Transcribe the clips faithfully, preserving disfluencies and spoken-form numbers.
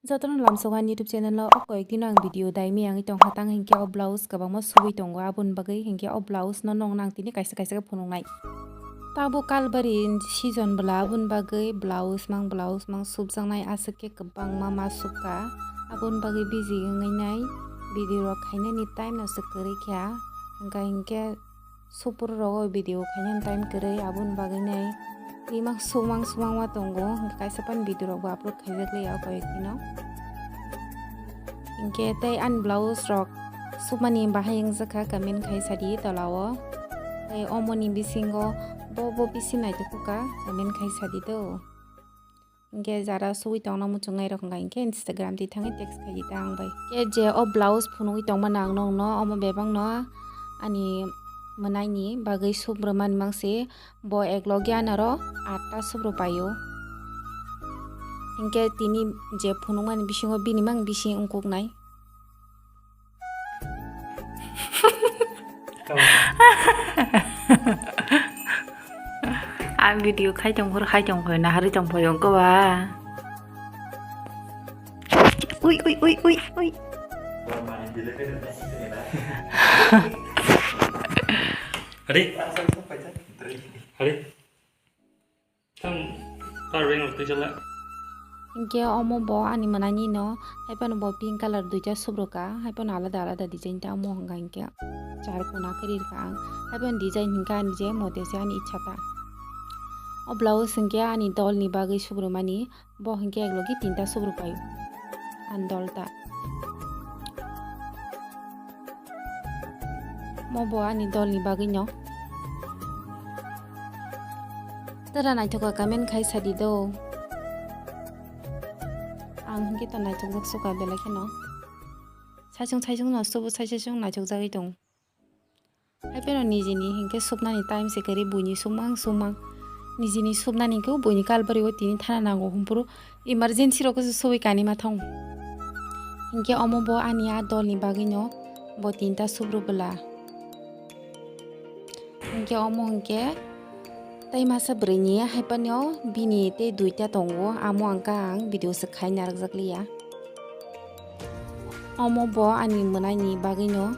Jotono lamsogo ani YouTube channel o, o koyek dino ang video dai miyangwi tongkha, tang hinkhe o blouse kwbangma subui tongo, aboni bagwi hinkhe o blouse no nokno ang tini kaisa kaisa khe phunuknai. Tabuk kalbari season bwla, aboni bagwi blouse mang blouse mang subjaknai aswk khe kwbangma ma subkha, aboni bagwi busy wngwi nai video rok khainani time no se kwrwi kha, hwnka hinkhe Supur rogo video khainani time kwrwi, aboni bagwi nai twi mang sumang sumang ma tongo, hwnkhe kaisa phano video rok bo upload khaijak liya o koyek dino. Hinkhe tei ani blouse rok sumani bahai wngjakha, comment khai sadi tola o. Tei omoni bisingo bo bo bisi naithok kha, comment khai sadi do. Hinkhe jara sugui tongna muchungnai rok hwnka hinkhe Instagram twi thangwi text khai di ta ang bai. Khe je o blouse phunugui tongmani ang nokno omo bebakno ani mwnaini bagwi subrwmani mangsi bo ek logi anaro atta subru paio. Hinkhe tini je phunukmani bisingo bini mang bisi wngkuknai. Ang video khai tong phuru khai tong phai na hari tong phai ongko ba. Ui ui ui ui ui. Hari. Hari. Tang power bank rok twijala. Hinkhe omo bo ani mwnani no, haiphano bo pink colour duita subrwkha, haiphano alada alada design ta omo hwnka hinkhe char kuna khe rirkha ang, haiphano design hinkhe ani je mote se ani ichha ta. O blouse hinkhe ani dol ni bagwi subrwmani, bo hinkhe ek logi tinta subrwkha ang ani dol ta. Mo bo ani dol ni bagwi no. Tara naithok kha comment khai sadi do. Ang hinkhe to naithok jak suka belai kheno. Saichung saichung no subu sai saichung naithok jagwi tong. Haiphano nijini hinkhe subnani time se kwrwi buini sumang sumang. Nijini subnani hinkhe buini kalbari o tini thana nango hwnphuru. Emergency rok se subui kanima thong. Hinkhe omo bo ani a dol ni bagwi no bo tinta subru bwla. Hinkhe omo hinkhe tei masa bwrwi ni haiphano bini tei duita tongo, amo ang kha ang video se khai narwkjak liya. Omo bo ani mwnai ni bagwi no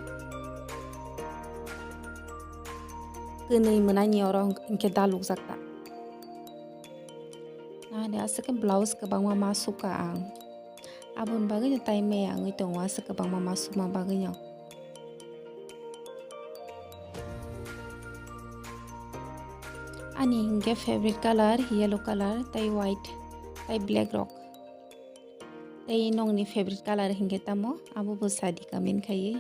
kwnwi mwnai ni oro hinkhe dalukjak ta. Nahani aswk khe blouse kwbangma ma sukha ang. Aboni bagwino time maya wngwi tongo aswk kwbangma ma sukma bagwino. Ani hinkhe favorite colour yellow colour tei white tei black rok. Tei nokni favorite colour hinkhe tamo abo bo sadi comment khaiwi.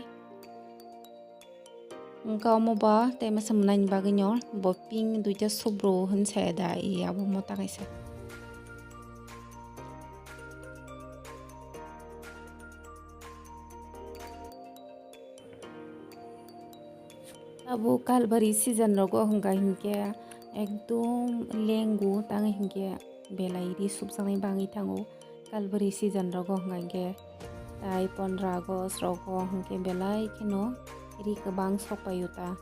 Wngkha omo ba tei masa mwnai ni bagwi no bo pink duita subru hwn saya da, e abo mota kaisa. Abo kalbari season rogo hwnka hinkhe ekdom lengu tang hinkhe belai ri subjaknai bangwi thango. Kalbari season rogo hwnka hinkhe tai pondro August rogo hinkhe belai kheno ri kwbang sok paio ta.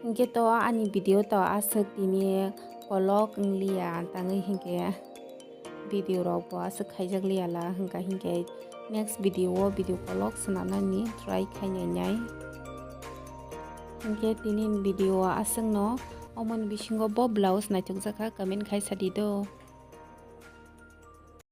Hinkhe to ani video to aswk tini kolok wngliya tangwi hinkhe video rok bo aswk khaijak liya la hwnka hinkhe next video o video kolok swnamnani try khainai nai. Hinkhe tini video o aswkno omoni bisingo bo blouse naithokjakha comment khai sadi do.